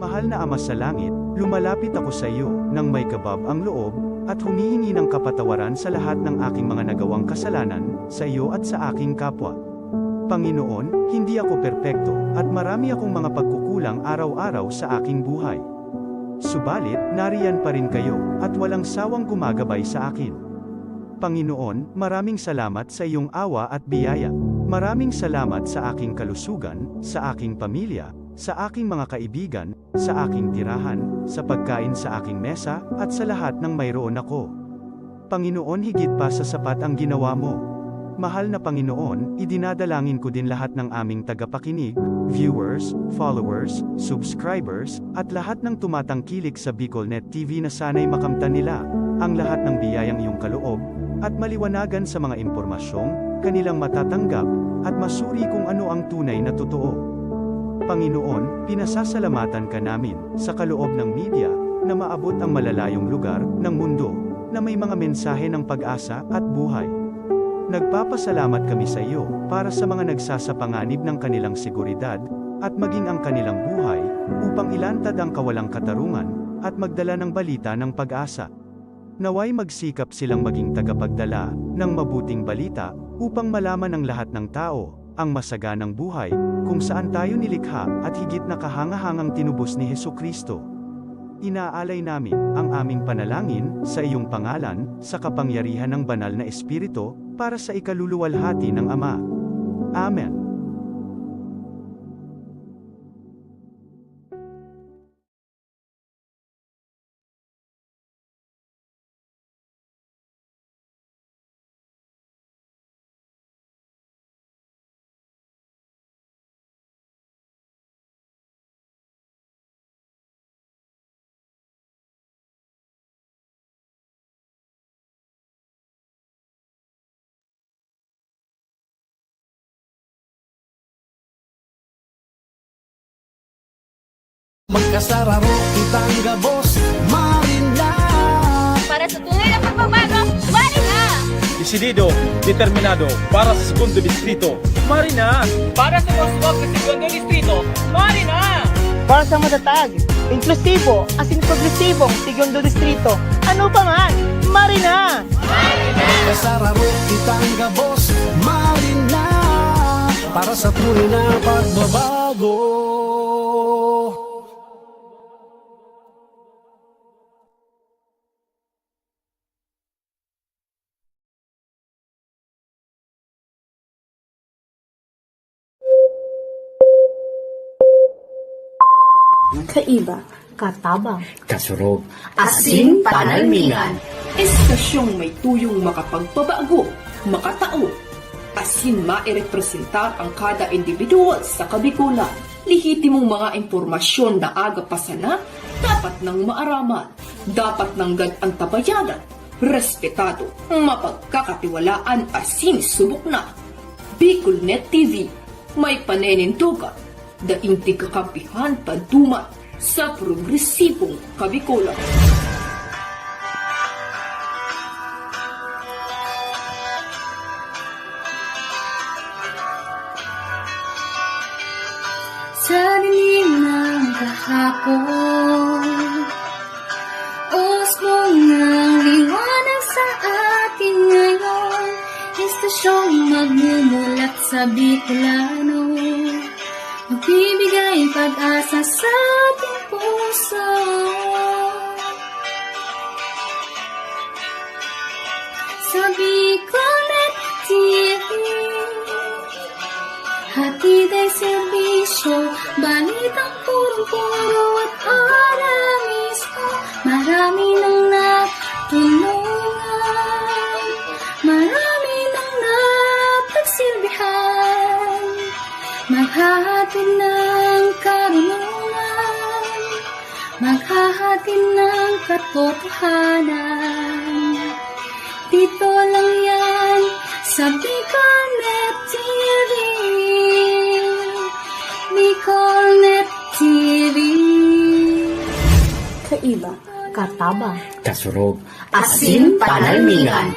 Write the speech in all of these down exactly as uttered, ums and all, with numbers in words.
Mahal na Ama sa Langit, lumalapit ako sa iyo nang may kabab ang loob at humihingi ng kapatawaran sa lahat ng aking mga nagawang kasalanan sa iyo at sa aking kapwa. Panginoon, hindi ako perpekto at marami akong mga pagkukulang araw-araw sa aking buhay. Subalit, nariyan pa rin kayo at walang sawang gumagabay sa akin. Panginoon, maraming salamat sa iyong awa at biyaya. Maraming salamat sa aking kalusugan, sa aking pamilya, sa aking mga kaibigan, sa aking tirahan, sa pagkain sa aking mesa, at sa lahat ng mayroon ako. Panginoon, higit pa sa sapat ang ginawa mo. Mahal na Panginoon, idinadalangin ko din lahat ng aming tagapakinig, viewers, followers, subscribers, at lahat ng tumatangkilik sa Bicolnet T V na sana'y makamtan nila ang lahat ng biyayang iyong kaloob at maliwanagan sa mga impormasyong kanilang matatanggap at masuri kung ano ang tunay na totoo. Panginoon, pinasasalamatan ka namin sa kaloob ng media na maabot ang malalayong lugar ng mundo na may mga mensahe ng pag-asa at buhay. Nagpapasalamat kami sa iyo para sa mga nagsasapanganib ng kanilang seguridad at maging ang kanilang buhay upang ilantad ang kawalang katarungan at magdala ng balita ng pag-asa. Naway magsikap silang maging tagapagdala ng mabuting balita upang malaman ng lahat ng tao ang masaganang buhay kung saan tayo nilikha at higit na kahangahangang tinubos ni Jesu-Cristo. Inaalay namin ang aming panalangin sa iyong pangalan, sa kapangyarihan ng Banal na Espiritu, para sa ikaluluwalhati ng Ama. Amen. Magkasararo kitang gabos, Marina. Para sa tunay na pagbabago, Marina! Desidido, determinado para sa Segundo Distrito, Marina! Para sa mas suwag na Segundo Distrito, Marina! Para sa matatag, inklusibo, asin progresibong Segundo Distrito, ano pa man, Marina! Magkasararo kitang gabos, Marina. Para sa tunay na pagbabago. Kaiba, katabang, kasurog, asin panalmingan. Estasyong may tuyong makapagpabago, makatao, asin mairepresentar ang kada individual sa Kabikolan. Lehitimong mga impormasyon na aga pa sana, dapat nang maaraman, dapat nanggad antabayanan, respetado, mapagkakatiwalaan asin subok na. Bicolnet T V, may paninindogan, daing tigkakampihan, panduman sa progresibong Kabikolan. Sa dilim ng kahapon, usbong ng liwanag sa atin ngayon, estasyong magmumulat sa Bicolano, magbibigay pag-asa sa ating puso. Sa Bicolnet T V, hatid ay serbisyo, balitang purong-puro at para mismo. Marami nang natulungan, marami nang napagsilbihan, maghahatid ng karunungan, maghahatid ng katotohanan. Dito lang yan sa Bicolnet T V. Bicolnet T V. Kaiba, katabang, kasurog, asin panalmingan.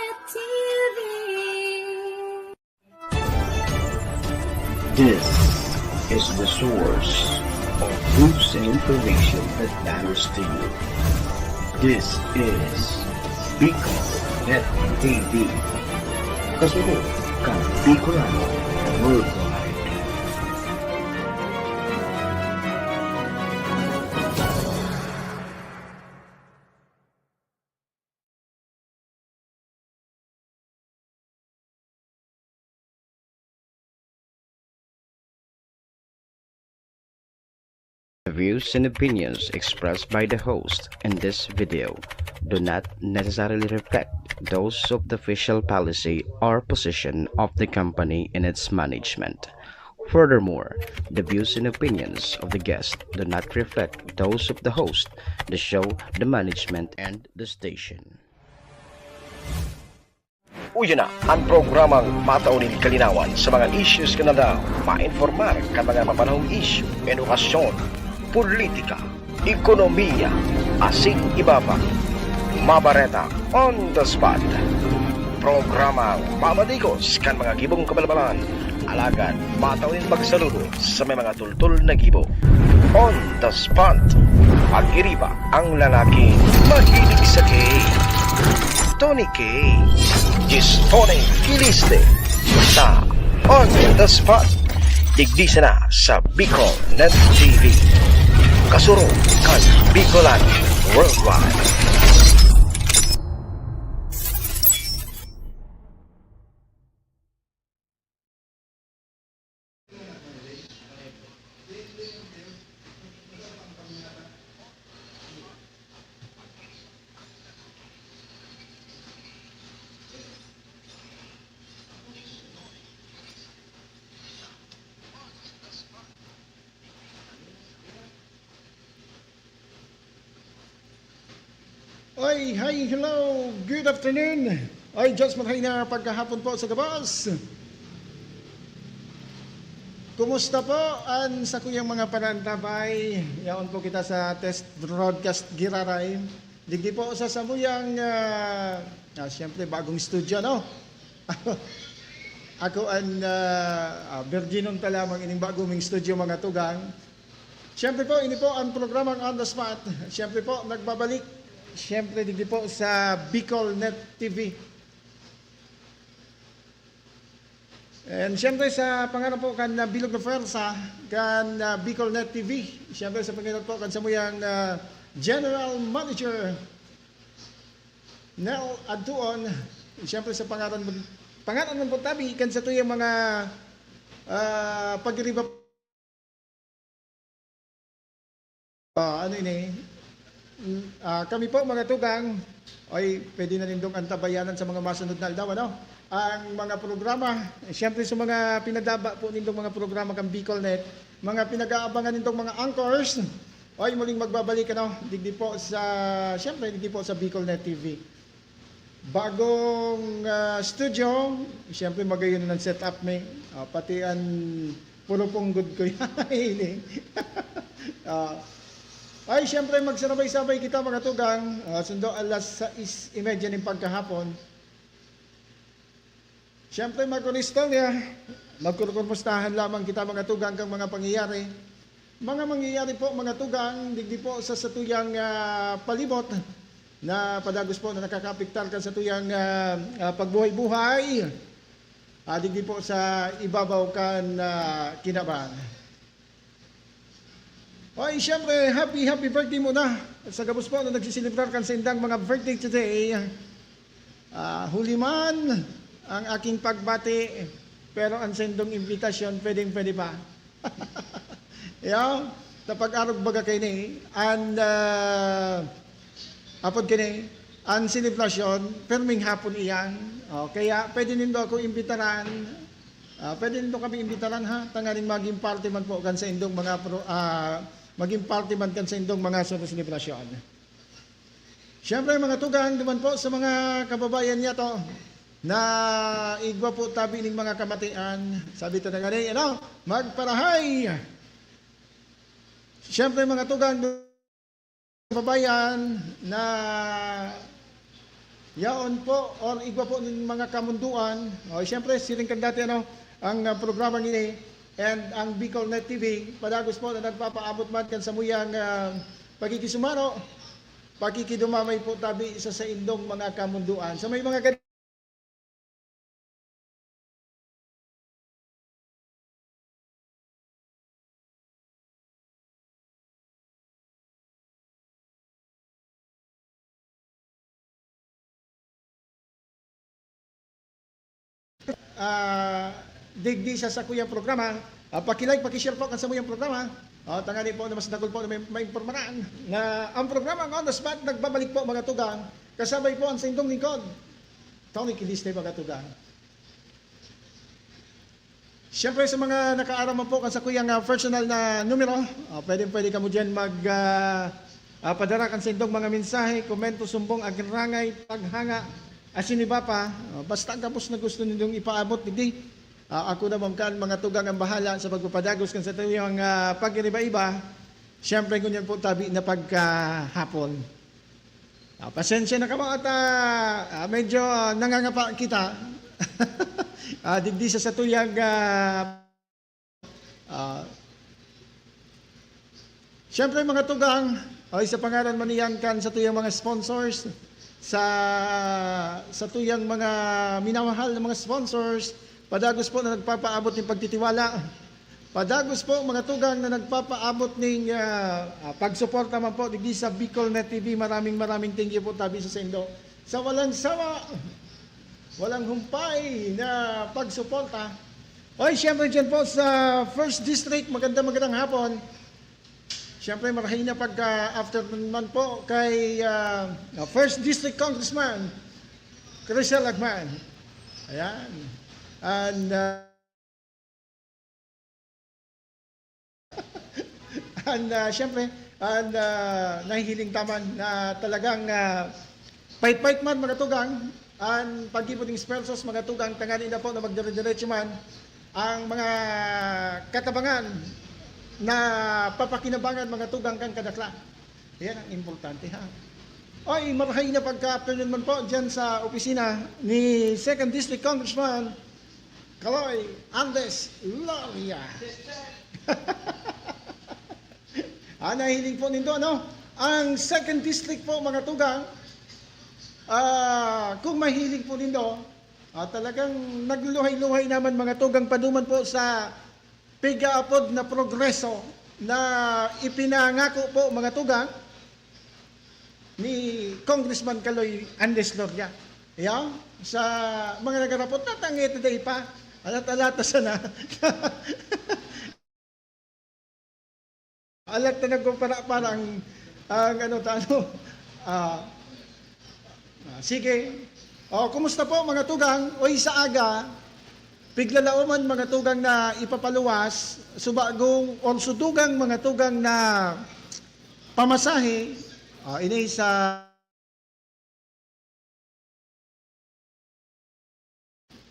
This is the source. News and information that matters to you. This is Bicol Net T V. Kasunod kan Bicolano Worldwide. The views and opinions expressed by the host in this video do not necessarily reflect those of the official policy or position of the company and its management. Furthermore, the views and opinions of the guest do not reflect those of the host, the show, the management, and the station. Uya na an programang matao nin kalinawan sa mga issues kan aldaw, mainformar kan mga mapanahong isyu, edukasyon, politika, ekonomiya, asin iba pa. Mabareta on the spot. Programang mamadigos kan mga gibong kabalbalan, alagad matao nin pagsaludo sa may mga tultol na gibo. On the spot. Pag-iriba ang lalaking mahilig sa K. Tony K. Gistone Kiliste sa On the Spot. Digdi sana sa Bicol Net T V. Kasurog kan Bicolano Worldwide. Oy, hi, hello, good afternoon. Oy, Diyos marhay na pagkahapon po sa gabos. Kumusta po an sakuyang mga panantabay? Yaon po kita sa test broadcast giraray. Digdi po sa samuyang, ah, ah, siyempre, bagong studio, no? Ako an, ah, ah, virginon pa lamang ining bago ming studio, mga tugang. Siyempre po, ini po ang programang On the Spot. Siyempre po, nagbabalik. Siyempre, digdi po sa Bicol Net T V. And siyempre, sa pangaran po kan, ah, bilog na pwersa, kan, ah, Bicol Net T V. Siyempre, sa pangaran po kan samuyang, ah, General Manager, Nel Adtuon. Siyempre, sa pangaran mo, pangaran mo po tabi, kan satuyang mga, ah, pagiriba Ah, ano ini? Mm, ah, kami po, mga tugang, ay pwede na nindong antabayanan sa mga masunod na aldaw, ano? Ang mga programa, siyempre sa mga pinadaba po nindong mga programa kan Bicol Net, mga pinag-aabangan nindong mga anchors, ay muling magbabalik, ano, digdi po sa, siyempre, digdi po sa Bicol Net T V. Bagong, ah, studio, siyempre magayon na ang setup mi. Ah, pati an puro punggod ko yan. Ah, ay, siyempre magsabay-sabay kita, mga tugang. Ah, sundo alas sais y media nin pagkahapon. Siyempre, mag-onesto niya, magkurkumustahan lamang kita, mga tugang, kan mga pangyayari. Mga mangyayari po, mga tugang, digdi po sa satuyang, ah, palibot na padagos po na nakakaapektar kan satuyang, ah, ah, pagbuhay-buhay. Ah, digdi po sa ibabaw kan, ah, kinaban. Oy, siyempre, happy, happy birthday muna sa gabos po na nagsiselebrar kan saindang mga birthday today. Ah, huli man ang aking pagbati, pero ang saindong imbitasyon, pwedeng-pwede pa. Yaw, sa pag-arog baga kaini, and, ah, apod kini, ang selebrasyon, perming hapon iyan. O, kaya pwede nindo ako imbitaran, ah, pwede nindo kami imbitaran, ha, tanganing maging parte man po kan saindong mga pro-, ah, maging parte man kan saindong mga selebrasyon. Siyempre, mga tugang, duman po sa mga kababayan niyato na igwa po tabi ning mga kamatian, sabi ta na ngani, ano, magparahay. Siyempre, mga tugang, kababayan na yaon po or igwa po ning mga kamundoan. O, siyempre, siring kan dati, ano, ang, ah, programa ngini, and ang Bicol Net T V, padagos po na nagpapaabot man kan samuyang, ah, pakikisumaro, pakikidumamay po tabi sa saindong mga kamundoan. Sa may mga gani-, ah, digdi sa sakuyang programa. Ah, paki-like, paki-share po kan samuyang programa. Ah, tangani po na mas dakul po na may, maimpormaran na ang programa ang On The Spot nagbabalik po, mga tugang. Kasabay po ang saindong lingkod, Tony Kiliste, mga tugang. Siyempre, sa mga nakaaram man po kan sakuyang, ah, personal na numero, ah, pwedeng-pwede kamo diyan mag, ah, ah, padara kan saindong mga mensahe, komento, sumbong, agirangay, paghanga, asin iba pa. Ah, basta gabos na gusto nindong ipaabot digdi. Ah, ako na man kan, mga tugang, ang bahala sa pagpapadagos kan satuyang, ah, pag-iriba-iba. Siyempre, ngunyan po tabi na pagkahapon. Ah, pasensya na kamo at, ah, ah, medyo nangangapa kita. Ah, digdi sa satuyang, ah, ah, siyempre, mga tugang, ay, sa pangaran man iyan kan satuyang mga sponsors, sa satuyang mga minamahal na mga sponsors, padagos po na nagpapaabot nin pagtitiwala. Padagos po, mga tugang, na nagpapaabot ning, ah, ah, pagsuporta man po digdi sa Bicol Net T V. Maraming, maraming thank you po tabi sa saindo. Sa walang sawa, walang humpay na pagsuporta. Oy, siyempre dyan po sa First District, magandang, magandang hapon. Siyempre, marahay na pagka-afternoon man po kay, ah, First District Congressman Crisel Agman. Ayan. And, ah, And, ah, siyempre, and, ah, nahihiling ta man na talagang, ah, pait-pait man, mga tugang, an paggibo ning esfuerzos, mga tugang, tanganing na po na magdire-diretso man ang mga katabangan na papakinabangan, mga tugang, kan kadaklan. Yan ang importante, ha? Oy, marahay na pagka-afternoon man po dyan sa opisina ni Second District Congressman Kaloy Andes Loria. Ah, nahiling po nindo, ano? Ang Second District po, mga tugang, ah, kung mahiling po nindo, ah, talagang nagluhay-luhay naman, mga tugang, paduman po sa pigaapod na progreso na ipinangako po, mga tugang, ni Congressman Kaloy Andes Loria. Yan, sa mga nagarapot, natangit na day pa. Alat-alat na sana. Alat na nagkumpara-para ang, ang ano, ta-, ano, ah, ah, sige. O, kumusta po, mga tugang? Uy, sa aga, piglalaoman, mga tugang, na ipapaluwas, subagong, or sudugang, mga tugang, na pamasahe, ah, ini sa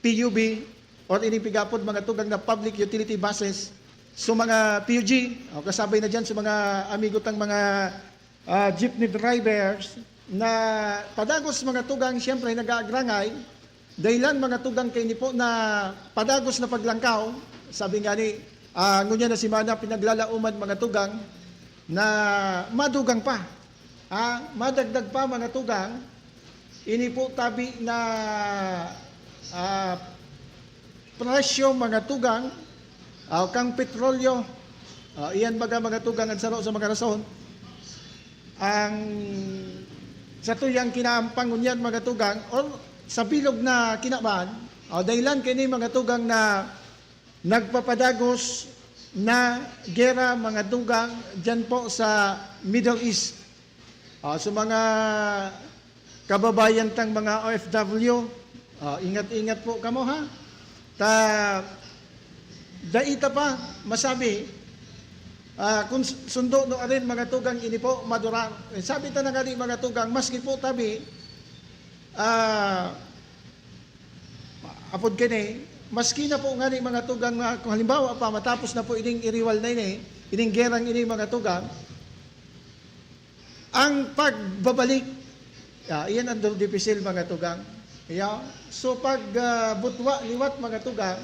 P U B or ining pigapod, mga tugang, na public utility buses. So, mga P U G, o, kasabay na dyan sa mga amigo tang mga, ah, jeepney drivers na padagos, mga tugang, siyempre, nag-aagrangay. Dahilan, mga tugang, kaini po na padagos na paglangkaw. Sabi nga ni, ah, ngunyan na semana, pinaglalaoman, mga tugang, na madugang pa. Ah, madagdag pa, mga tugang, ini po tabi na, ah, presyo, mga tugang, ah, kang petrolyo, ah, iyan baga, mga tugang, ang saro sa mga rason. Ang satuyang kinaampang ngunyan, mga tugang, or sa bilog na kinaban, ah, dahilan kaini, mga tugang, na nagpapadagos na gera, mga tugang, dyan po sa Middle East. Ah, sa mga kababayan tang mga O F W, ah, ingat-ingat po kamo, ha. Ta, dai ta pa masabi, ah, kung s-, sundo no arin, mga tugang, ini po madurar. Eh, sabi ta na ngani, mga tugang, maski po tabi, ah, apod kini, maski na po ngani, mga tugang, na kung halimbawa pa, matapos na po ining iriwal na ini, ining gerang ini, mga tugang, ang pagbabalik, ah, iyan ang du-, dipisil, mga tugang. Yeah. So, pag, ah, butwa liwat, mga tugang,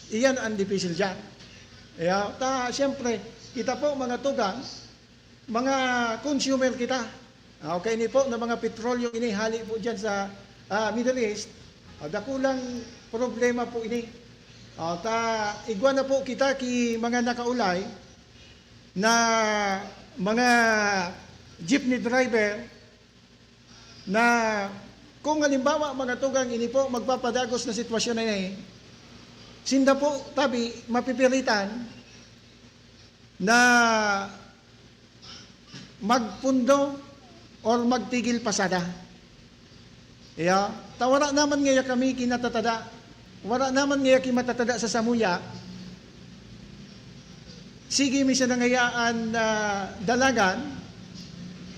Iyan ang dipisil diyan. Kaya, ta, siyempre, kita po, mga tugang, mga consumer kita. Ah, okay, ini po na mga petrolyo, ini hali po diyan sa, ah, Middle East. Ah, dakulang problema po ini. Ah, ta, igwa na po kita ki mga nakaulay na mga jeepney driver na kung halimbawa, mga tugang, ini po magpapadagos na sitwasyon na ini, sinda po tabi mapipilitan na magpundo or magtigil pasada. Iya, ta wala naman ngaya kami kinatatada. Wala naman ngaya kimatatada sa samuya. Sige, minsan na ngaya an, ah, dalagan.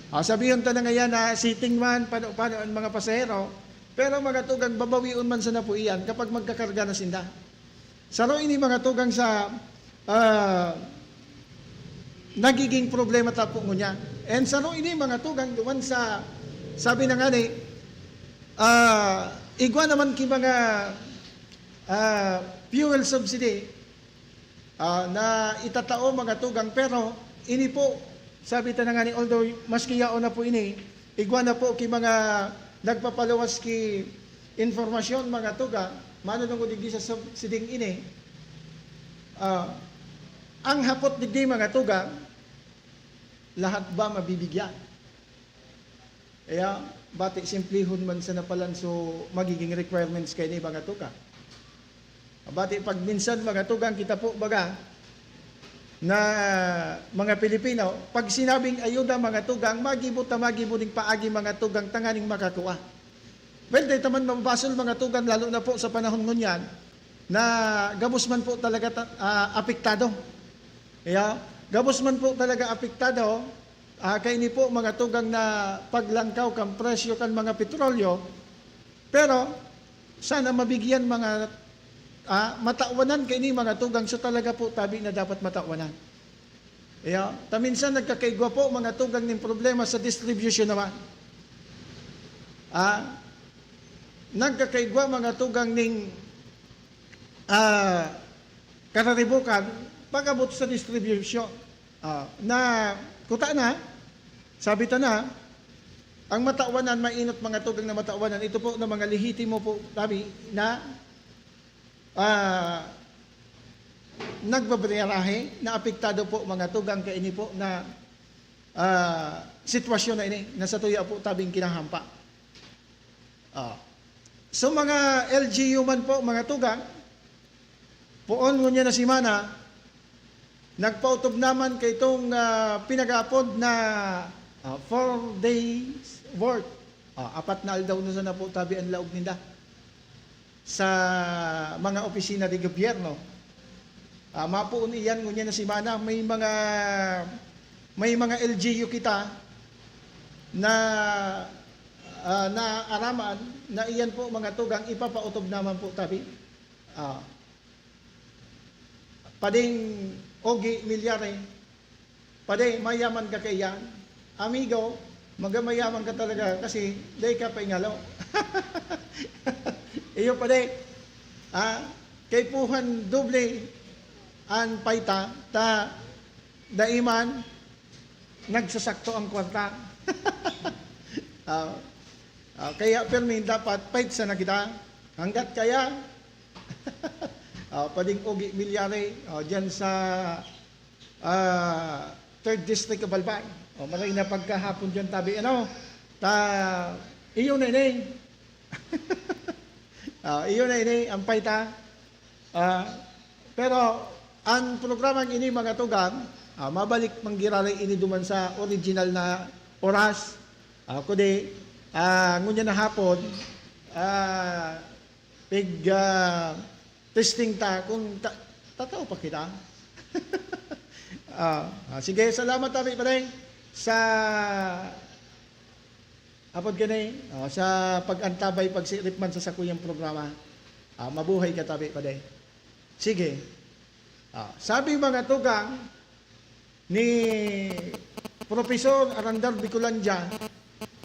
Ah, sabihon ta na ngaya na sitting man, pano-pano an mga pasahero. Pero mga tugang, babawion man sana po iyan kapag magkakarga na sinda. Saro ini mga tugang sa, ah, nagiging problema ta po ngunyan. And saro ini mga tugang duman sa, sabi na nga ni, ah, igwa naman ki mga, ah, fuel subsidy, ah, na itatao mga tugang, pero ini po, sabi ta na nga ni, although maski yaon na po ini, igwa na po ki mga nagpapaluwas ki impormasyon, mga tugang, manunungod digdi sa subsiding ini. Ah, ang hapot digdi, mga tugang, lahat ba mabibigyan? Kaya, bati simplihon man sana palan so magiging requirements kaini, mga tugang. Bati pag minsan, mga tugang, kita po baga na mga Pilipino, pag sinabing ayuda, mga tugang, magibo ta magibo ning paagi, mga tugang, tanganing makakua. Well, dai ta man mababasol, mga tugang, lalo na po sa panahon ngunyan na gabos man po talaga ta-, ah, apektado. Kaya, gabos man po talaga apektado, ah, kaini po, mga tugang, na paglangkaw kan presyo kan mga petrolyo, pero sana mabigyan mga, ah, matawanan kaini, mga tugang, so talaga po tabi na dapat matawanan. Iya, ta minsan nagkakaigwa po, mga tugang, ning problema sa distribution naman. Ah, nagkakaigwa, mga tugang, ning, ah, kararibokan pag-abot sa distribution. Ah, na kuta na, sabi ta na, ang matawanan, mainot, mga tugang, na matawanan, ito po na mga lehitimo po, tabi na, ah, nagbabiyarahe, na apektado po, mga tugang, kaini po na, ah, sitwasyon na ini, na satuya po tabing kinahampa. Ah. So, mga L G U man po, mga tugang, poon ngunyan na semana, nagpaotob naman kaitong, ah, pinag-aapod na, ah, four days work. Ah, apat na aldaw na sana po tabi ang laog ninda sa mga opisina de gobyerno. Ah, mapoon iyan ngunyan na semana, may mga, may mga L G U kita na, ah, naaraman na iyan po, mga tugang, ipapaotob naman po tabi. Ah, pading Ogie Millares, padi, mayaman ka kaiyan. Amigo, maga mayaman ka talaga kasi dai ka paingalo. Iyo, padi, ah, kaipuhan doble an paita, ta dai man nagsasakto ang kwarta. Ah, ah, kaya pirmi dapat paitsa na kita. Hanggat kaya, ah, pading Ogie Millares, ah, diyan sa, ah, Third District of Albay. Oh, maray na pagkahapon diyan tabi, ano? Ta, iyo na ini. Ah, iyo na ini, ang paita. Ah, pero ang programang ini, mga tugang, ah, mabalik man giraray ini duman sa original na oras. Ah, kundi, ah, ngunyan na hapon, ah, pig, ah, testing ta kung ta-, tatao pa kita. Ah, ah, sige, salamat tabi, pare, sa apod kini, ah, sa pag-antabay, pagsirip man sa sakuyang programa. Ah, mabuhay ka tabi, pare. Sige. Ah, sabi mga tugang ni Professor Arandar Bicolandia,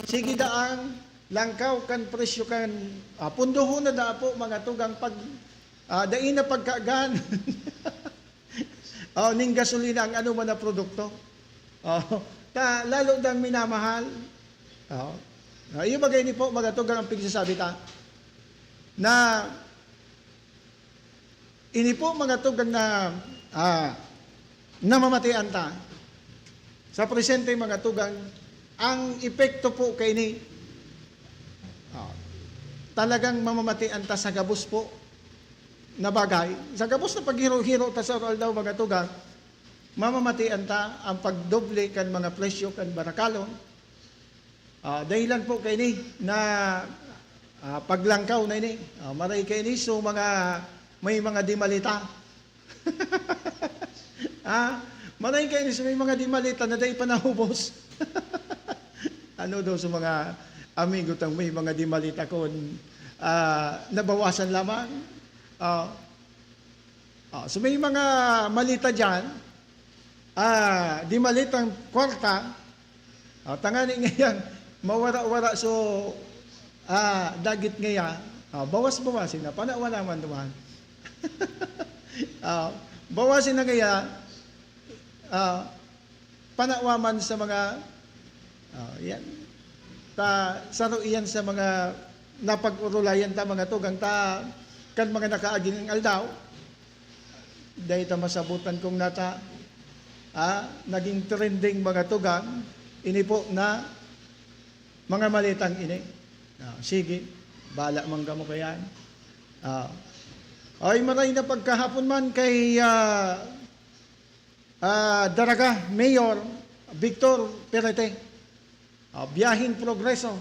sige daang langkaw kan presyo kan, ah, pundohon na daa po, mga tugang, pag Ah, dai na pagkagan. Oh, ning gasolina ang ano man na produkto. Oh, ta lalo nang minamahal. Oh. Ah, iyo bagay ni po, mga tugang, ang pigsasabi ta na ini po, mga tugang, na, ah, namamatian ta. Sa presente, mga tugang, ang epekto po kaini, ah, talagang mamamatian ta sa gabos po na bagay. Sa gabos na paghiro-hiro ta sa aldaw, mga tugang, mamamatian ta ang pagdoble kan mga presyo kan barakalon. Ah, dahilan po kaini na, ah, paglangkaw na ini. Ah, maray kaini, so mga, may mga dimalita. Ah, maray kaini, so may mga dimalita na dai pa naubos. Ano daw sa mga amigo tang may mga dimalita kun, ah, nabawasan lamang? Ah, ah, so may mga malita diyan, ah, dimalitang kwarta, ah, tangani ngayan, mawara-wara so, ah, dagit ngaya, ah, bawas-bawasin na, panawa naman duman. Ah, bawasin na ngaya, ah, panawa man sa mga, ah, yan. Ta, saro iyan sa mga napag-orolayan ta, mga tugang ta, kan mga nakaaging aldaw. Dai ta masabutan kung nata, ah, naging trending, mga tugang, ini po na mga malitang ini. Ah, sige, bala man kamo kayan. Ah, ay, maray na pagkahapon man kay, ah, ah, Daraga Mayor Victor Perete. Ah, biyaheng progreso.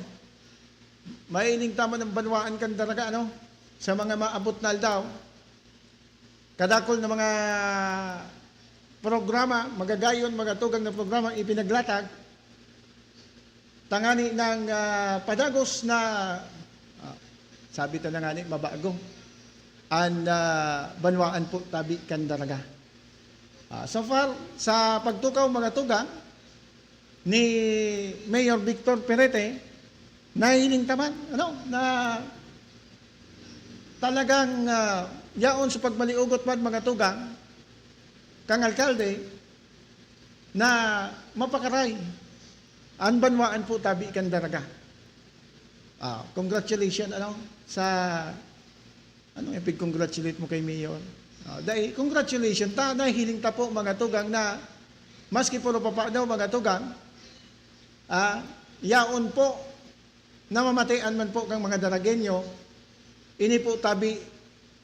Mahiling ta man ang banwaan kan Daraga, ano? Sa mga maabot na aldaw. Kadakul na mga programa, magagayon, mga tugang na programa ang ipinaglatag. Tangani nang, ah, padagos na, ah, sabi ta na ngani, mabago an, ah, banwaan po tabi kan Daraga. Ah, so far, sa pagtukaw, mga tugang, ni Mayor Victor Perete, nahiling ta man, ano, na talagang, ah, yaon sa pagmaliugot man, mga tugang, kang alkalde, na mapakaray an banwaan po tabi kan Daraga. Ah, congratulations, ano, sa, ano yung pig-congratulate mo kay Mayor? Ah, dai, congratulations. Ta, nahiling ta po, mga tugang, na maski puro papa daw, mga tugang, ah, yaon po, namamatian man po kang mga Daragenyo, ini po tabi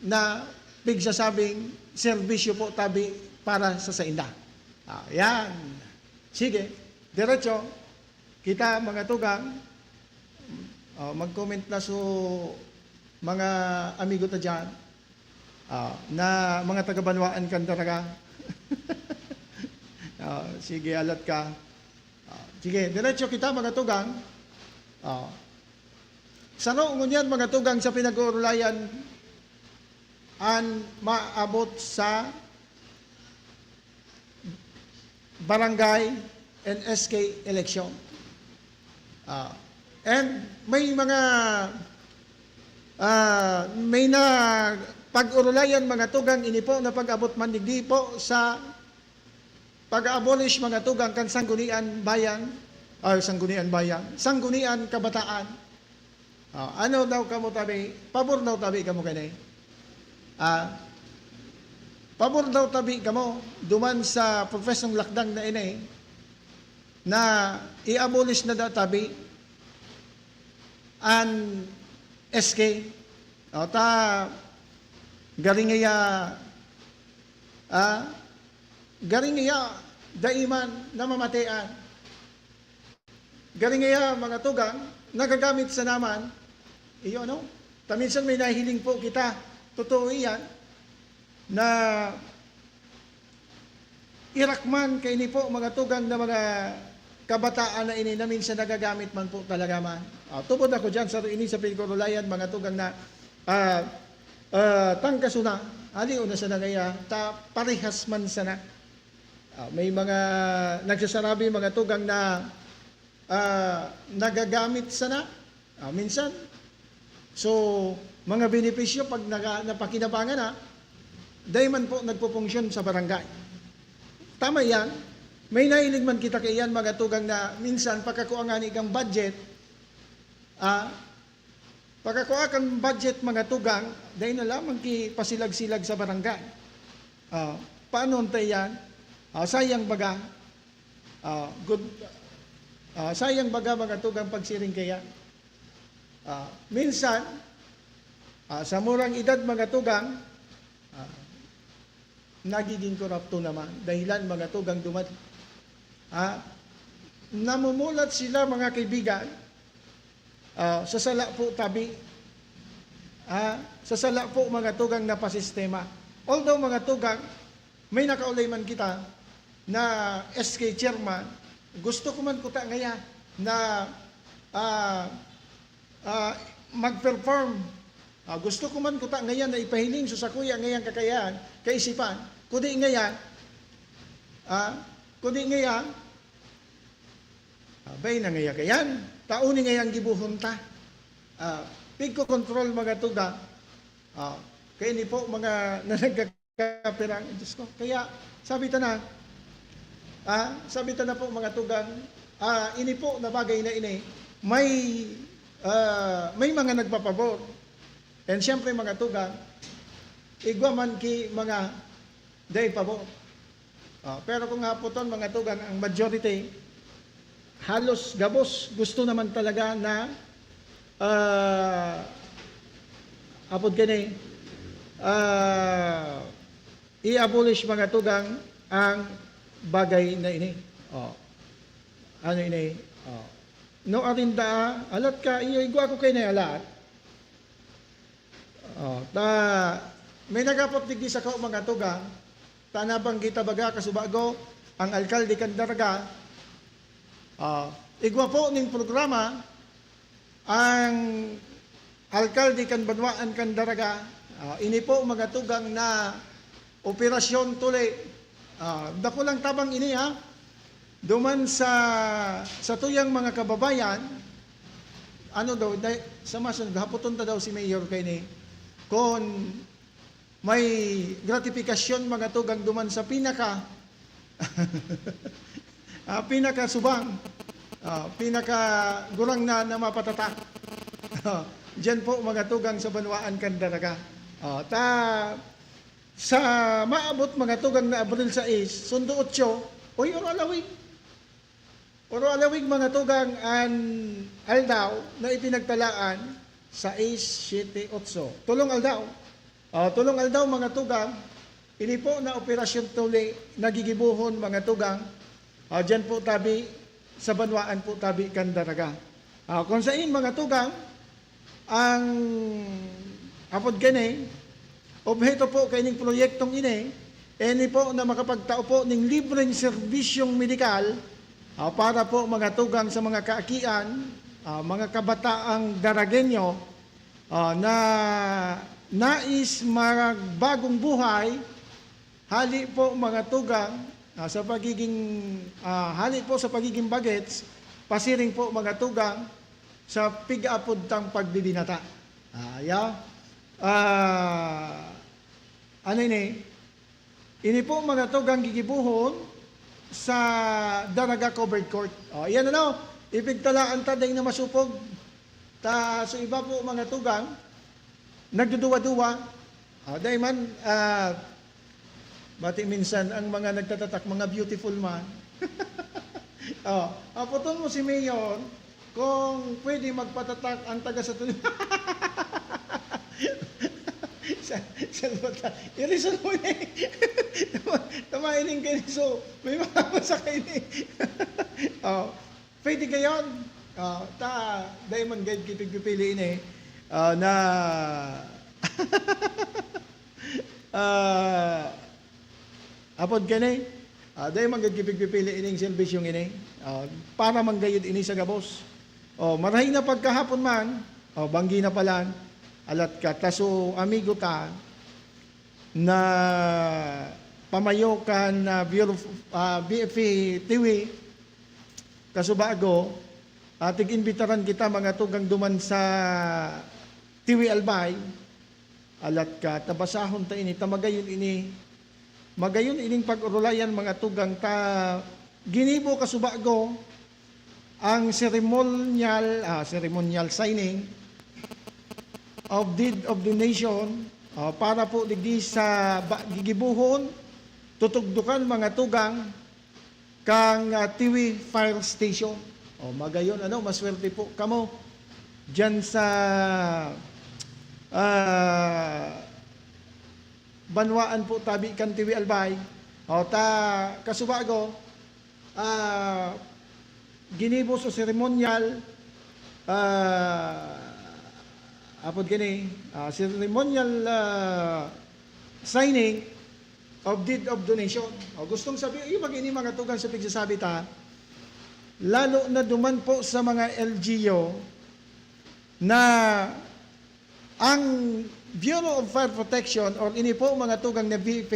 na pigsasabing serbisyo po tabi para sa sainda. Ah, yan. Sige, diretso. Kita, mga tugang, oh, mag-comment na so mga amigo ta diyan, ah, na mga taga-banwaan kan Daraga. Ah, sige, alat ka. Ah, sige, diretso kita, mga tugang. Ah, saro ngunyan, mga tugang, sa pinag-uurulayan an maabot sa barangay and S K election. Ah, and may mga, ah, may na pag-urulayan, mga tugang, ini po na pag-abot man digdi po sa pag-abolish, mga tugang, kan Sanggunian Bayan, ay, Sanggunian Bayan, Sanggunian Kabataan. Ah, ano daw kamo tabi? Pabor daw tabi kamo kani? Ah, pabor daw tabi kamo duman sa propesong lakdang na ini na i-abolish na daw tabi an S K. O, ta, garing iya, ah, garing iya, dai man namamatean. Garing iya, mga tugang, nagagamit sana man. Iyo, ano? Ta minsan may nahiling po kita. Totoo iyan. Na irak man kaini po, mga tugang, na mga kabataan na ini na minsan nagagamit man po talaga man. Ah, tubod ako diyan sa ini sa pinag-urulayan, mga tugang, na, ah, ah, tangkaso na, aliw na sana kaya, ta parehas man sana. Ah, may mga nagsasarabi, mga tugang, na, ah, nagagamit sana. Ah, minsan, So, mga benepisyo pag naga-, napakinabangan na, dai man po nagpupunksyon sa barangay. Tama iyan. May nahiling man kita kaiyan, mga tugang, na minsan pagkakua ngani kang budget, ah, pagkakua kang budget, mga tugang, dai na lamang ki pasilag-silag sa barangay. Ah, paano ta iyan? Ah, sayang baga. Ah, good, ah, sayang baga, mga tugang, pagsiring kaiyan. Ah, minsan, ah, sa murang edad, mga tugang, ah, nagiging korupto naman. Dahilan, mga tugang, dumad-, ah, namumulat sila, mga kaibigan, ah, sa sala po tabi. Ah, sa sala po, mga tugang, na pasistema. Although, mga tugang, may nakaulay man kita na S K chairman, gusto ko man kuta ngaya na, ah, ah, mag-perform. Ah, gusto ko man kuta ngayan na ipahiling sa sakuya ngayang kakayahan, kaisipan. Kudi ngayan, ah, kudi ngayan, ah, bay na ngaya kayan. Taon ni ngayang gibuhon ta. Ah, pigko control, mga tugang. Ah, kaya ni po, mga na nagkakapirang, Diyos ko. Kaya, sabi ta na, ah, sabi ta na po, mga tugang, ah, ini po na bagay na ini, may, ah, may mga nagpapabor. And siyempre, mga tugang, igwa man ki mga dai pabor. Ah, pero kung hapoton, mga tugang, ang majority, halos gabos gusto naman talaga na, ah, apod kini, ah, i-abolish, mga tugang, ang bagay na ini. Oh. Ano ini? Oh. No, arinda, alat ka, iyo, igwa ko kayo na alat. Oh, ta, may nagapot digdi sa kao, mga tugang, ta nabanggit ta baga kasubago, ang alkalde kan Daraga, ah, igwa po ning programa, ang alkalde kan banwaan kan Daraga, ah, ini po, mga tugang, na operasyon tuli. Ah, dakulang tabang ini, ha. Duman sa, sa tuyang mga kababayan, ano daw, dai-, sa masunod, hapoton ta daw si Mayor kaini, kun may gratifikasyon, mga tugang, duman sa pinaka, ah, pinakasubang, ah, pinakagurang na, na mapatatak. Ah, diyan po, mga tugang, sa banwaan kan Daraga. Ah, ta, sa maabot, mga tugang, na Abril sais, sundo otso, uy, oro alawig. Oro alawig, mga tugang, an aldaw na ipinagtalaan, sais, siyete, otso. Tolong aldaw. Ah, tolong aldaw, mga tugang, ini po na operasyon tuli na gigibohon, mga tugang, ah, diyan po tabi, sa banwaan po tabi kan Daraga. Ah, kung sain, mga tugang, ang apod kani, obheto po kaining proyektong ini, ini po na makapagtao po ning libreng serbisyong medikal, ah, para po, mga tugang, sa mga kaakian, ah, mga kabataang Daragueño, ah, na nais magbagong buhay, hali po, mga tugang, ah, sa pagiging, ah, hali po sa pagiging bagets, pasiring po, mga tugang, sa pig-apod tang pagbibinata. Ah, ya. Ah, ano ini? Ini po, mga tugang, gigibohon sa Daraga Covered Court. Oh, iyan ano, ipigtalaan ta dai na masupog. Ta, so iba po, mga tugang, nagduduwa-duwa. Ah, dai man, ah, bati minsan ang mga nagtatatak, mga beautiful man. Oh, apoton mo si Mayor, kung pwede magpatatak ang taga sa tun-, sa, sa luta. I-resolve mo na eh. Tama, tama ining kayo. So, may mga masakay ni. Oh, pwede kayon. Ah, ta, dai man gayud kipigpipili ini. Ah, na, ah, apod kani, ah, dai man gayud kipigpipili ining serbisyong ini. Ah, para man gayud ini sa gabos. Oh, marahay na pagkahapon man, oh, banggi na palan, alat ka, ta so amigo ta, na pamayo kan, ah, Bureau of, ah, B F P T V, kasubago, ah, tig-imbitaran kita, mga tugang, duman sa Tiwi Albay, alat ka, tabasahon ta ini, ta magayon ini, magayon ining pag-orolayan, mga tugang, ta ginibo kasubago ang ceremonial, ah, ceremonial signing of deed of donation, ah, para po digdi sa ba-, gigibohon, tutugdukan, mga tugang, kan, ah, Tiwi Fire Station. O, magayon, ano, maswerte po kamo diyan sa, ah, banwaan po tabi kan Tiwi Albay. O, ta, kasubago, ah, ginibo sa seremonyal, ah, apod kini, ah, seremonyal, ah, signing of deed of donation. O, gustong sabi, iyo ba ini, mga tugang, sa pigsasabi ta, lalo na duman po sa mga L G U na ang Bureau of Fire Protection or ini po, mga tugang, na B F P,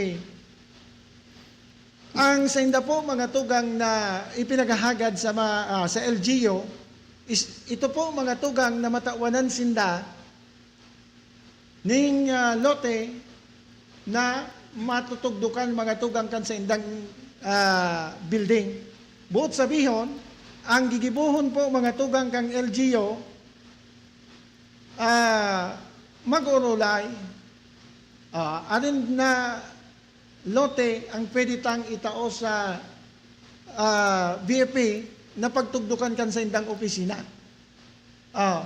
ang sainda po, mga tugang, na ipinaghahagad sa ma-, ah, sa L G U, is, ito po, mga tugang, na matawanan sinda ning, ah, lote na matutugdukan, mga tugang, kan saindang, ah, building. Buot sabihon, ang gigibohon po, mga tugang, kan L G U, ah, mag-orolay. Ah, arin na lote ang pwede tang itao sa, ah, B F P na pagtugdukan kan saindang opisina. Ah,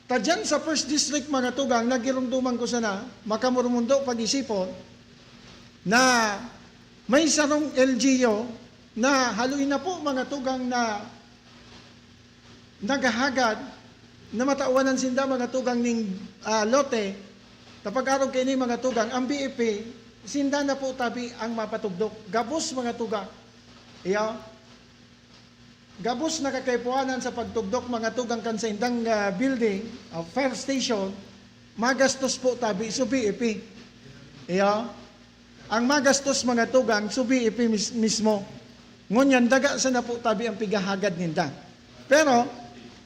ta dyan sa First District, mga tugang, nagirumduman ko sana, makamurumundo pag-isipon, na may sarong L G U na haloy na po, mga tugang, na naghahagad na matawanan sinda, mga tugang, ning, ah, lote. Ta pag-arog kaini, mga tugang, ang B F P, sinda na po tabi ang mapatugdok. Gabos, mga tugang. Iyo. Gabos na kakaipuhanan sa pagtugdok, mga tugang, kan saindang, ah, building, ah, fire station, magastos po tabi so B F P. Iyo. Ang magastos, mga tugang, so B F P mis-, mismo. Ngunyan, daga sana po tabi ang pighahagad ninda. Pero,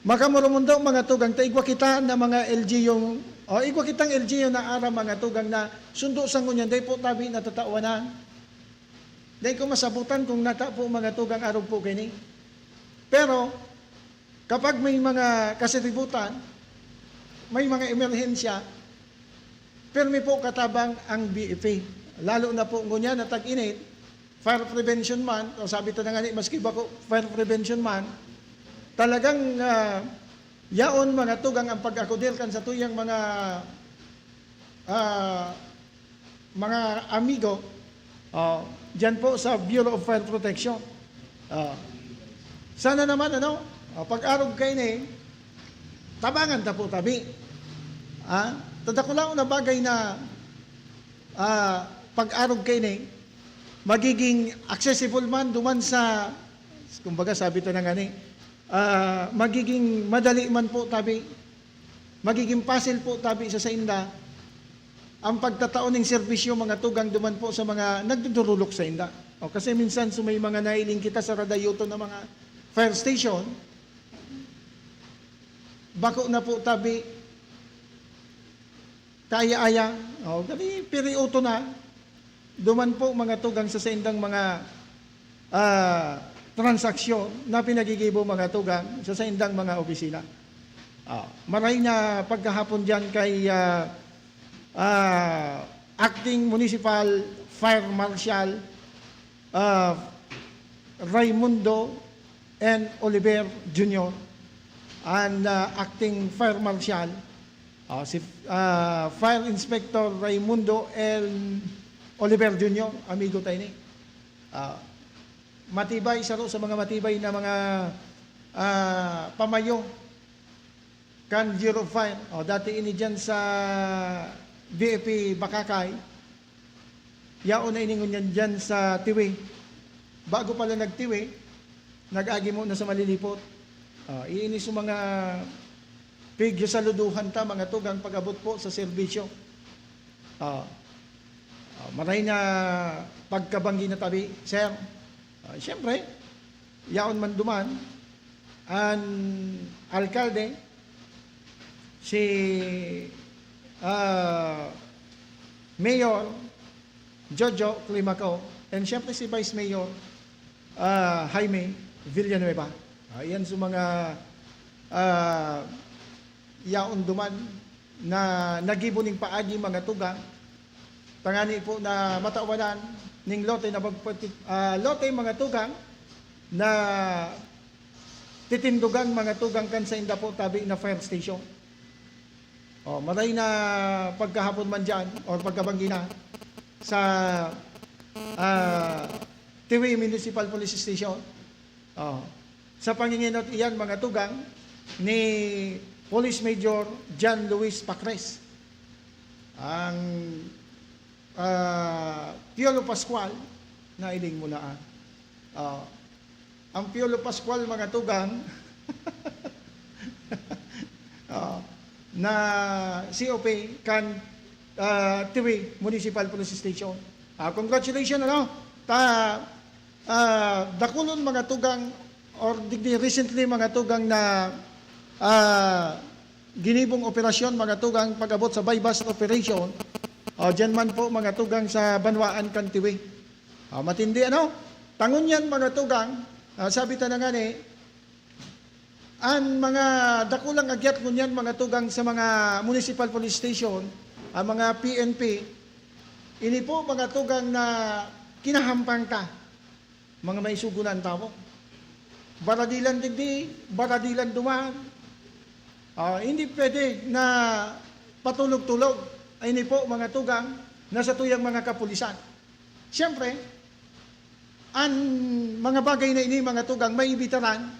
makamurumundo, mga tugang, ta igwa kita na mga L G U, o igwa kitang L G U na aram, mga tugang, na sundo sa ngunyan, dai po tabi natatawanan. Dai ko masabutan kung nata po, mga tugang, arog po kaini. Pero, kapag may mga kasiributan, may mga emerhensya, pirmi po katabang ang B F P. Lalo na po ngunyan na tag-init, fire prevention month, o sabi ta na nga ni, maski bako fire prevention month, talagang, ah, yaon, mga tugang, ang pag-akudir kan satuyang mga, ah, mga amigo, oh, diyan po sa Bureau of Fire Protection. Oh. Sana naman, ano, oh, pag-arog kaini, tabangan ta po tabi. Ah, ta dakulaon na bagay na, ah, pag-arog kaini, magiging accessible man duman sa, kumbaga, sabi ta na nga ni, ah, magiging madali man po tabi, magiging pasil po tabi sa sainda ang pagtatao ning serbisyo, mga tugang, duman po sa mga nagdudurulok sainda. O, kasi minsan, so may mga nahiling kita sa Radayoto na mga fire station, bako na po tabi, kaya-aya, o, kani, pirioto na, duman po, mga tugang, sa saindang mga, ah, transaksyon na pinagigibo, mga tugang, sa saindang mga opisina. Ah, maray na pagkahapon diyan kay, ah, ah, Acting Municipal Fire Marshal, ah, Raimundo N. Oliver Junior, and, ah, Acting Fire Marshal, ah, si, ah, Fire Inspector Raimundo N. Oliver Junior, amigo ta ini. Ah, matibay, saro sa mga matibay na mga, ah, pamayo kan Bureau of Fire. O, dati ini diyan sa B F P Bacacay. Yaon na ini ngunyan diyan sa Tiwi. Bago pa lang nagtiwi, nag-agi mo na sa Malilipot. Ah, iini sa mga pigsasaluduhan ta, mga tugang, pag-abot po sa serbisyo. Ah, ah, maray na pagkabanggi na tabi, sir. Ah, siyempre, yaon man duman, an alkalde, si ah, Mayor Jojo Climaco, and siyempre si Vice Mayor, ah, Jaime Villanueva. Ah, yan sa mga, ah, yaon duman na nagibo ning paagi, mga tugang, tangani po na matawanan ning lote na magpati-, ah, lote, mga tugang, na titindogan, mga tugang, kan sainda po tabi na fire station. Oh, maray na pagkahapon man diyan or pagkabanggi na sa, ah, Tiwi Municipal Police Station. Oh, sa pangingenot iyan, mga tugang, ni Police Major John Luis Pacres, ang, ah, Piolo Pascual, nailing mo na, ah. Oh, ang Piolo Pascual, mga tugang, oh, na C O P kan, ah, Tiwi Municipal Police Station. Ah, congratulations, ano? Ta, ah, dakulon, mga tugang, or digdi recently, mga tugang, na, ah, ginibong operasyon, mga tugang, pag-abot sa buy-bust operation. O, diyan man po, mga tugang, sa banwaan kan Tiwi. Ah, matindi, ano? Ta ngunyan, mga tugang, ah, sabi ta na ngani, an mga dakulang agyat ngunyan, mga tugang, sa mga municipal police station, ang mga P N P, ini po, mga tugang, na kinahampang ta, mga maisugo na an tawo. Baradilan digdi, baradilan duman. Ah, hindi pwede na patulog-tulog. Ay, ini po, mga tugang, na satuyang mga kapulisan. Siyempre, an mga bagay na ini, mga tugang, maibitaran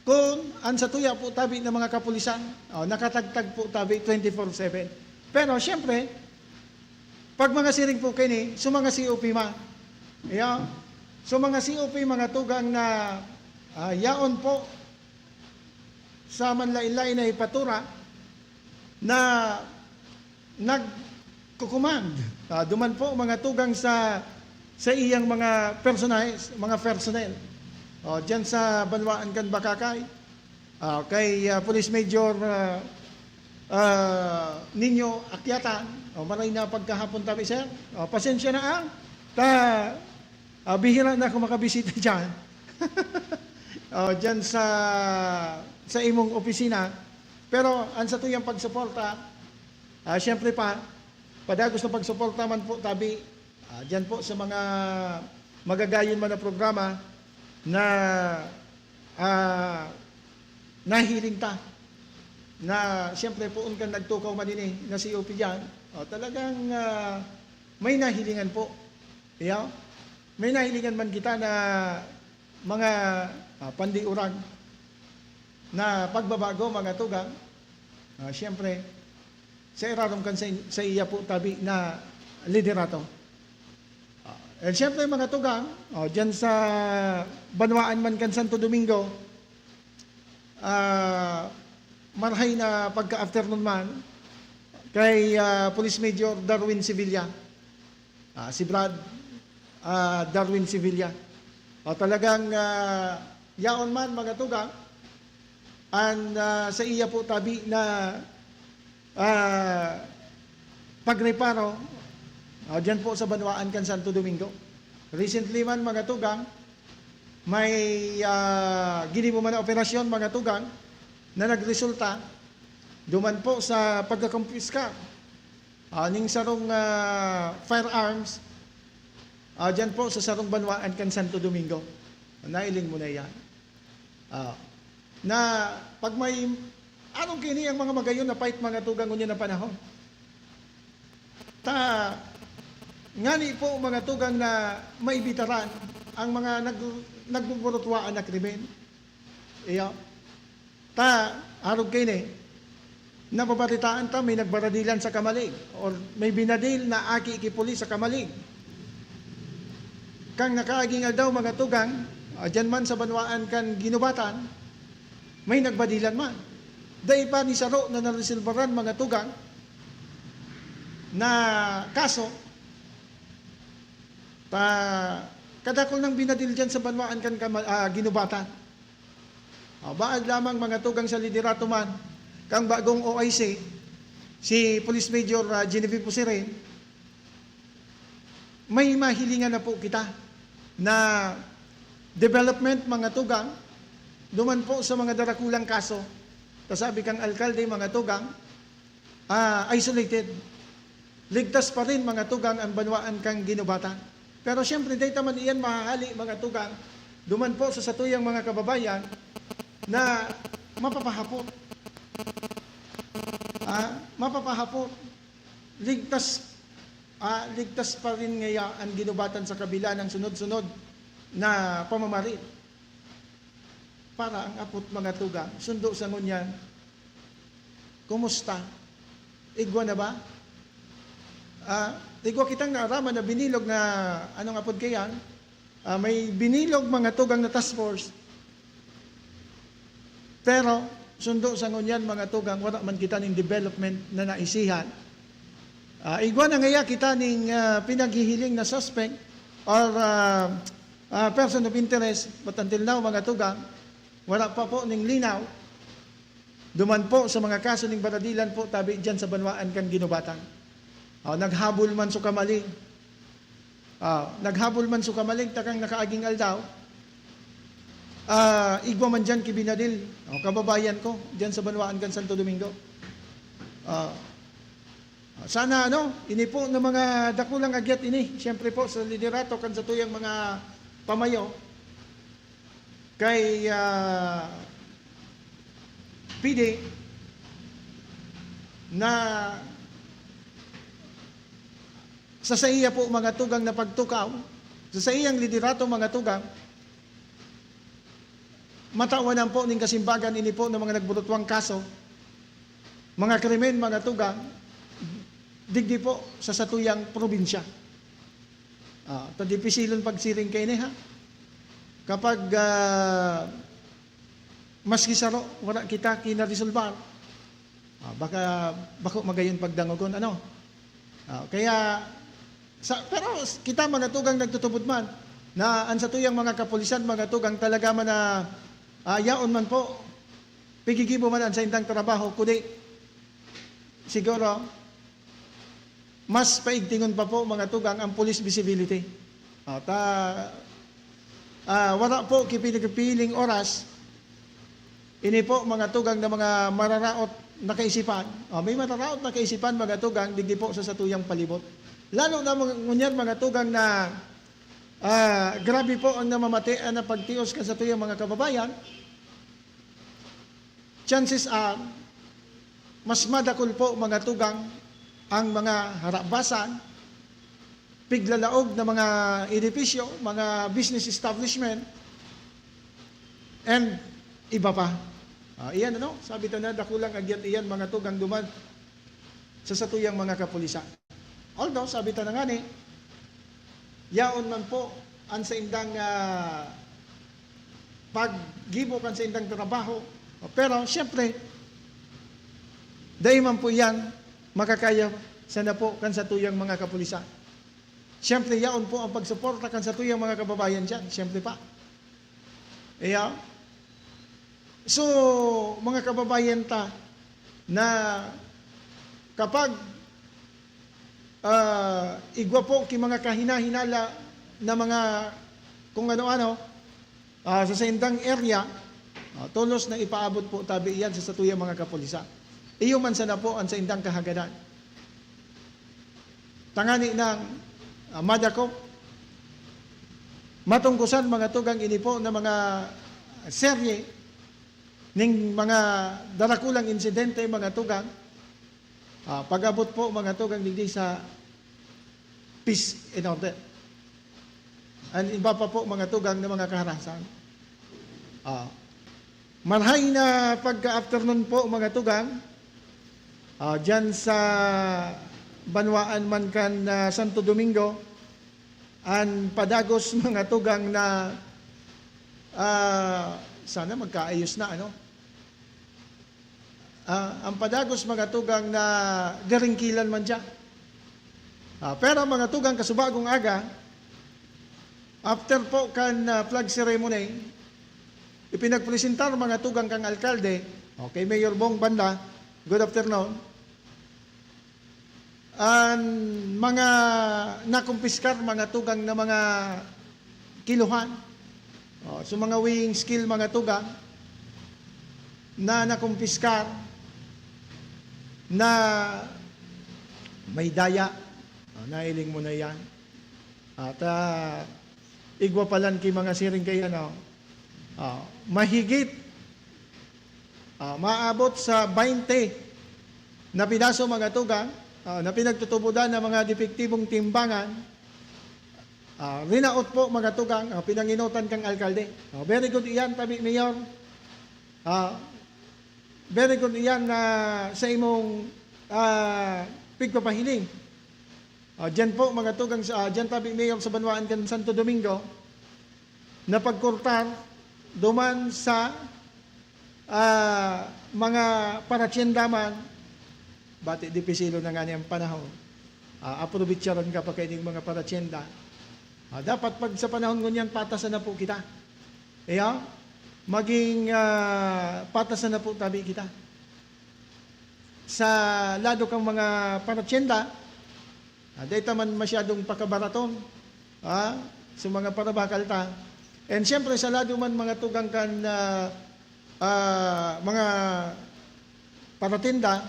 kun an satuya po tabi na mga kapulisan, oh, nakatagtag po tabi twenty-four seven. Pero, siyempre, pag mga siring po kaini, so mga C O P man. Yeah. So, mga C O P, mga tugang, na, ah, yaon po sa manlain-lain na ipatura na nagko-command, ah, duman po, mga tugang, sa, sa iyang mga personahes, mga personnel. Oh, diyan sa banwaan kan Bacacay, ah, kay, ah, Police Major, ah, ah, Nino Akyatan. Oh, maray na pagkahapon tabi, sir. Oh, pasensya na, ah. Ta, ah, bihira na ako makabisita diyan. Oh, diyan sa, sa imong opisina. Pero an satuyang pagsuporta, ah, siyempre pa, padagos na pagsuporta man po tabi, ah, diyan po sa mga magagayon man na programa na, ah, nahiling ta na siyempre poon kan nagtukaw man ini na C O P diyan. Oh, talagang, ah, may nahilingan po. Iyo, may nahilingan man kita na mga, ah, pandiuran na pagbabago, mga tugang. Ah, siyempre, sa irarom kan sa, sa iya po tabi na liderato. Ah, and siyempre, mga tugang, oh, diyan sa banwaan man kan Santo Domingo, ah, marhay na pagka-afternoon man kay, ah, Police Major Darwin Sevilla. Ah, si Brad, ah, Darwin Sevilla. O, talagang, ah, yaon man, mga tugang, an, ah, sa iya po tabi na, ah, pagreparo, ah, diyan po sa banwaan kan Santo Domingo. Recently man, mga tugang, may, ah, ginibo man na operasyon, mga tugang, na nagresulta duman po sa pagkakumpiska, ah, ning sarong, ah, firearms, ah, diyan po sa sarong banwaan kan Santo Domingo. Nailing mo na iyan. Ah, na pag may, anong kini ang mga magayon na fight, mga tugang, ngunyan na panahon? Ta, ngani po, mga tugang, na maibitaran ang mga nag-, nagbuburutuwaan na krimen. Iyo. Ta, arog kaini, nababaritaan ta may nagbaradilan sa Camalig or may binadil na aki ki pulis sa Camalig. Kan nakaaging aldaw, mga tugang, ah, diyan man sa banwaan kan Guinobatan, may nagbadilan man. Dai pa ni saro na naresolbaran, mga tugang, na kaso, ta, kadakul nang binadil diyan sa banwaan kan Kama-, ah, Guinobatan. Ah, baad lamang, mga tugang, sa liderato man kan bagong O I C, si Police Major, ah, Genevieve Pusirin, may mahilingan na po kita na development, mga tugang, duman po sa mga darakulang kaso. Kasabi kang alkalde, mga tugang, ah, isolated. Ligtas pa rin, mga tugang, ang banwaan kan Guinobatan. Pero siyempre, dai ta man iyan mahahali, mga tugang, duman po sa satuyang mga kababayan na mapapahapot. Ah, mapapahapot. Ligtas, ah, ligtas pa rin ngaya ang Guinobatan sa kabila ng sunod-sunod na pamamari. Para ang apot, mga tugang, sundo sa ngunyan, kumusta? Igwa na ba? Ah, igwa kitang naaraman na binilog na, anong apod kaiyan? Ah, may binilog, mga tugang, na task force. Pero, sundo sa ngunyan, mga tugang, wala man kita ning development na naisihan. Ah, igwa na ngaya kita ning, ah, pinaghihiling na suspect or, ah, ah, person of interest, but until now, mga tugang, wala pa po ning linaw. Duman po sa mga kaso ning baradilan po, tabi diyan sa banwaan kan Guinobatan. Ah, naghabol man so kamaling. Ah, naghabol man so kamaling takang nakaaging aldaw. Ah, igwa man diyan ki Binadil, oh, kababayan ko, diyan sa banwaan kan Santo Domingo. Ah, sana, ano, ini po na mga dakulang agyat ini, siyempre po sa liderato kan satuyang mga pamayo, kay, ah, P D, na sa saiya po, mga tugang, na pagtukaw, sa saiyang liderato, mga tugang, matawan po ning kasimbagan ini po ng mga nagburutwang kaso, mga krimen, mga tugang, digdi po sa satuyang probinsya. Ah, ta dipisilon pagsiring kaini, ha? Kapag, ah, maski saro, wala kita kinaresolbar, ah, baka, bako magayon pagdangogon, ano? Ah, kaya, sa, pero s-, kita, mga tugang, nagtutubod man na an satuyang mga kapulisan, mga tugang, talaga man na, ah, yaon man po, pigigibo man an saindang trabaho, kundi siguro, mas paigtingon pa po, mga tugang, ang police visibility. Ah, ta, ah, wala po ki pinipiling oras, ini po, mga tugang, na mga mararaot na kaisipan. Ah, may mararaot na kaisipan, mga tugang, digdi po sa satuyang palibot. Lalo na mga, ngunyan, mga tugang, na, ah, grabe po ang namamatian na pagtios kan satuyang mga kababayan. Chances are, mas madakul po, mga tugang, ang mga harabasan, piglalaog na mga edipisyo, mga business establishment, and iba pa. Ah, iyan, ano? Sabi ta na, dakulang agyat iyan, mga tugang, duman sa satuyang mga kapulisan. Although, sabi ta na ngani, yaon man po an saindang, ah, paggibo kan saindang trabaho. Pero, siyempre, dai man po iyan makakaya sana po kan satuyang mga kapulisan. Siyempre, yaon po ang pagsuporta kan satuyang mga kababayan diyan. Siyempre pa. Iya. So, mga kababayan ta, na kapag, ah, igwa po ki mga kahinahinala na mga kung ano-ano, ah, sa saindang area, ah, tolos na ipaabot po tabi iyan sa satuyang mga kapulisan. Iyo man sana po ang saindang kahagadan. Tangani nang, ah, madakop, matungkosan, mga tugang, ini po na mga serye ning mga darakulang insidente, mga tugang. Ah, pag-abot po, mga tugang, digdi sa peace and order. An iba pa po, mga tugang, na mga kaharasan. Ah, marhay na pagka-afternoon po, mga tugang. Ah, diyan sa banwaan man kan, ah, Santo Domingo, an padagos, mga tugang, na, ah, sana magkaayos na, ano? Ah, an padagos, mga tugang, na garingkilan man diyan. Ah, pero, mga tugang, kasubagong aga, after po kan, ah, flag ceremony, ipinagpresentar, mga tugang, kang alkalde, okay, Mayor Bong Banda, good afternoon. an mga nakumpiskar, mga tugang, na mga kilohan. O, so, mga weighing scale, mga tugang, na nakumpiskar na may daya. O, nahiling mo na yan. At, ah, igwa pa lang ki mga siring kaiyan, o, ah, mahigit, ah, maabot sa baynte na pidaso, mga tugang, ah, na pinagtutubodan ng mga depektibong timbangan. Ah, rinaot po, mga tugang, ah, pinanginotan kang alkalde. Ah, very good iyan, tabi, Mayor. Ah, very good iyan na sa imong, ah, pigpapahiling. Ah, diyan po, mga tugang, sa, ah, diyan tabi, Mayor, sa banwaan kan Santo Domingo, na pagkortar duman sa, ah, mga paratyenda man, bati dipisilo na ngani ang panahon. Ah, aprobetsaran ka pa kaining mga paratyenda. Ah, dapat pag sa panahon ngunyan, patasan na po kita. Iyo, maging, ah, patasan na po tabi kita. Sa lado kang mga paratyenda, ah, dai ta man masyadong pakabaraton, ah, sa mga parabakal ta. And siyempre, sa lado man, mga tugang kan, ah, ah, mga paratinda,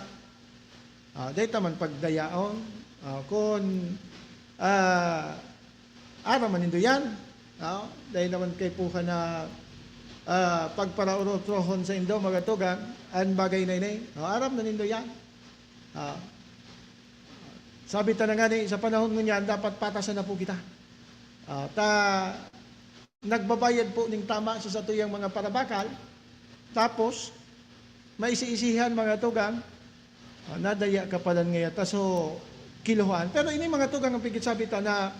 ah, dai ta man pagdayaon. Ah, kun, ah, aram man nindo yan, ah, dai naman kaipuhan na, ah, pagparauro-urohon saindo, mga tugang, an bagay na ini. Ah, aram na nindo yan. Ah, sabi ta na ngani, sa panahon ngunyan, dapat patasan na po kita. Ah, ta, nagbabayad po ning tama sa satuyang mga parabakal, tapos, maisi-isihan, mga tugang, ah, nadaya ka palan ngaya ta, so, kilohan. Pero ini, mga tugang, an pigsasabi ta na,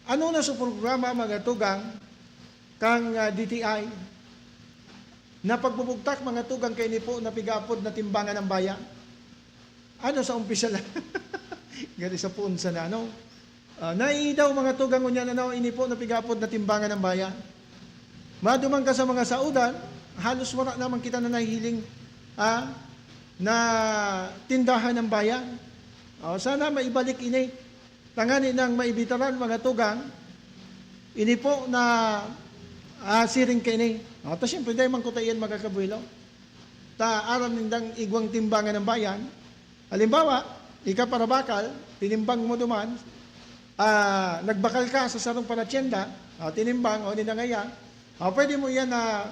ano na sa programa, mga tugang, kang, ah, D T I, na pagbubugtak, mga tugang, kaini po na pigaapod na timbangan ng bayan? Ano sa umpisa lang? Gani sa puon sana, ano? Ah, naiidaw, mga tugang, ngunyan, ano, ini po na pigaapod na timbangan ng bayan. Maduman ka sa mga saodan, halos wala naman kita na nahihiling, ah, na tindahan ng bayan. Oh, sana maibalik ini. Tangani nang maibitaran, mga tugang, ini po na, ah, siring kaini. Oh, ta siyempre, dai man kuta iyan, mga kabuelo. Ta aram nindang igwang timbangan ng bayan. Halimbawa, ika parabakal, tinimbang mo duman, ah, nagbakal ka sa sarong paratyenda, ah, tinimbang, o ninangaya, ah, pwede mo iyan na,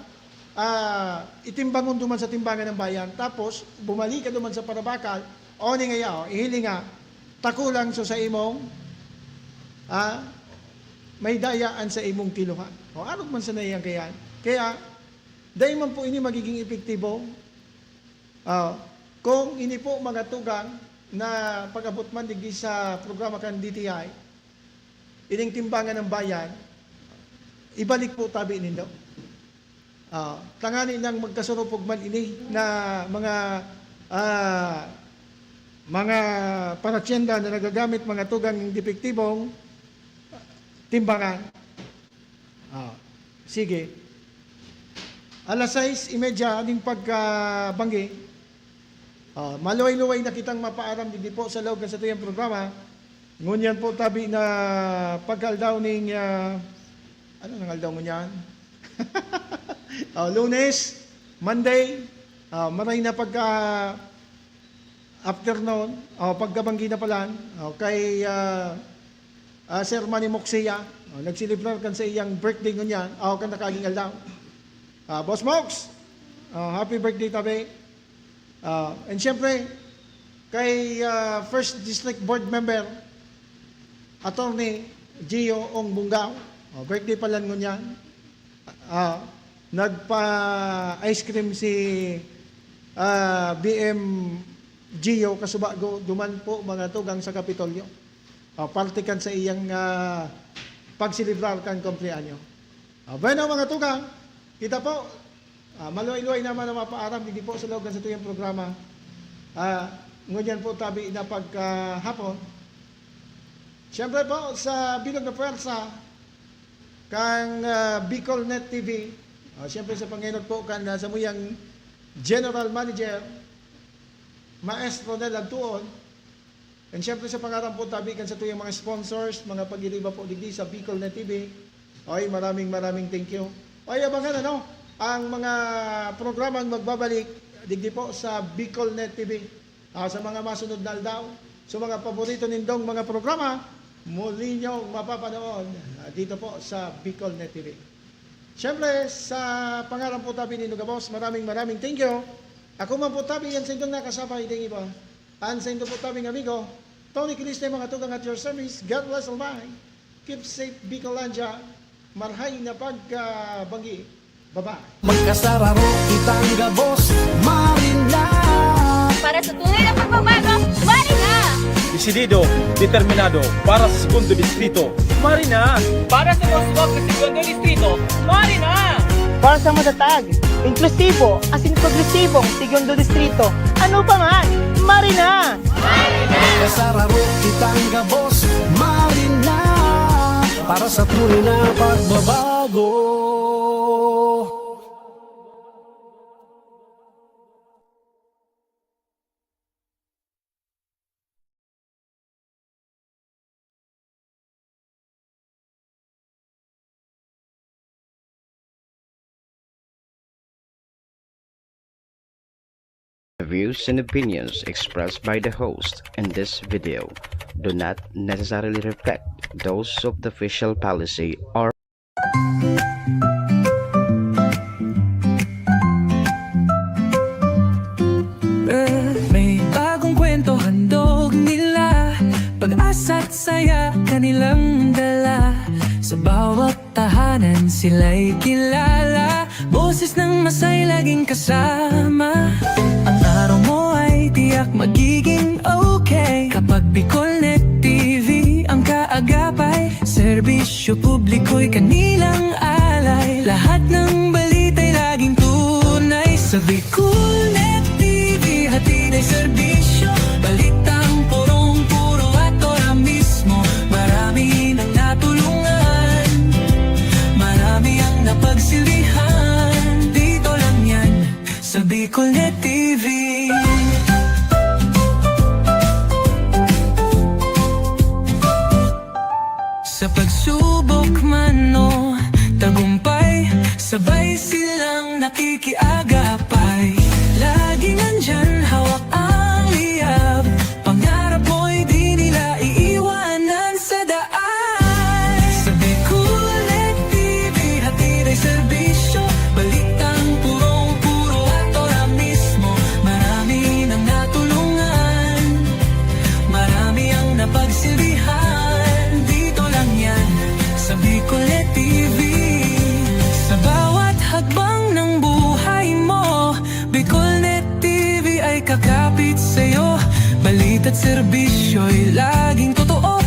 ah, itimbangon duman sa timbangan ng bayan. Tapos, bumalik ka duman sa parabakal, o ningaya, o, ihiling nga, tako lang so sa imong, ah, may dayaan sa imong kiluhan. O, arog man sana iyan kayan. Kaya, dai man po ini magiging epektibo. Ah, kung ini po, mga tugang, na pag-abot man digdi sa programa kan D T I, ining timbangan ng bayan, ibalik po tabi nindo. Ah, tangani nang magkasurupog man ini na mga, ah, mga paratyenda na nagagamit, mga tugang, nin depektibong timbangan. Ah, sige. Alas sais y media ning pagkabanggi. Ah, maluway-luway na kitang mapaaram digdi po sa laog kan satuyang programa. Ngunyan po tabi na pagkaaldaw ning, ah, ano nang aldaw ngunyan? Ah, Lunes, Monday, ah, maray na pagka afternoon, o, pagkabanggi na palan, o, kay, ah, ah, Sir Manny Moxia, o, nagselebrar kan sa iyang birthday ngunyan, o, kan nakaging aldaw. Ah, Boss Mox, o, happy birthday tabi. Ah, and siyempre, kay, ah, First District Board Member, Attorney Gio Ong Bungao, o, birthday palan ngunyan. Ah, nagpa-ice cream si, ah, B M Gio Kasubago, duman po, mga tugang, sa Kapitolyo. Ah, parte kan sa iyang, ah, pagselebrar kan kumpleanyo. Ah, bueno, mga tugang, kita po, ah, maluway-luway naman ang mapaaram digdi po sa laog kan satuyang programa. Ah, ngunyan po tabi na pagkahapon. Siyempre po, sa bilog na pwersa, kan, ah, Bicol Net T V. Ah, siyempre sa pangenot po kan, ah, samuyang General Manager, Maestro Nel Agtuon, And syempre sa pangaran po tabi kan satuyang mga sponsors, mga pag-iriba po digdi sa Bicol Net T V. Oy, maraming, maraming thank you. Oy, abangan ano, ang mga programang magbabalik digdi po sa Bicol Net T V. Ah, sa mga masunod na aldaw, sa mga paborito nindong mga programa, muli niyong mapapanood, ah, dito po sa Bicol Net T V. Siyempre, sa pangaran po tabi ni Nugabos, maraming, maraming thank you. Ako man po tabi, yan sa indong nakasabay ding iba. An sa indo po tabing amigo, Tony Kiliste, mga tugang at your service. God bless all by. Keep safe, Bicolandia. Marhay na pagkabanggi. Bye-bye. Magkasararo kitang gabos, Marina. Para sa tunay na pagbabago, Marina! Desidido, determinado, para sa segundo distrito, Marina! Para sa mas wag na segundo distrito, Marina! Para sa matatag, inklusibo, asin progresibong segundo distrito, ano pa man, Marina! Kasararo kitang gabos, Marina, para sa tunay na pagbabago. The views and opinions expressed by the host in this video do not necessarily reflect those of the official policy or May bagong kwento handog nila, pag-asa't saya kanilang dala. Sa bawat tahanan sila'y kilala, boses ng masay laging kasama. Ang araw mo ay tiyak magiging okay, kapag Bicolnet T V ang kaagapay. Serbisyo publiko'y kanilang alay, lahat ng balita'y laging tunay. Sa Bicolnet T V, hatid ay serbisyo, balitang purong-puro at ora mismo. Marami nang natulungan, marami ang napagsilbihan. Dito lang yan, sa Bicolnet T V. Sa pagsubok man o tagumpay, sabay silang nakikiagapay. Laging nandyan, hawak ang liyab, pangarap mo'y di nila iiwanan sa daan. Sa Bicolnet T V, hatid ay serbisyo, balitang purong-puro at ora mismo. Marami nang natulungan, marami ang napagsilbihan. Dito lang yan, sa Bicolnet T V. Sa bawat hakbang ng buhay mo, Bicolnet T V ay kakapit sa'yo. Balita't serbisyo'y laging totoo.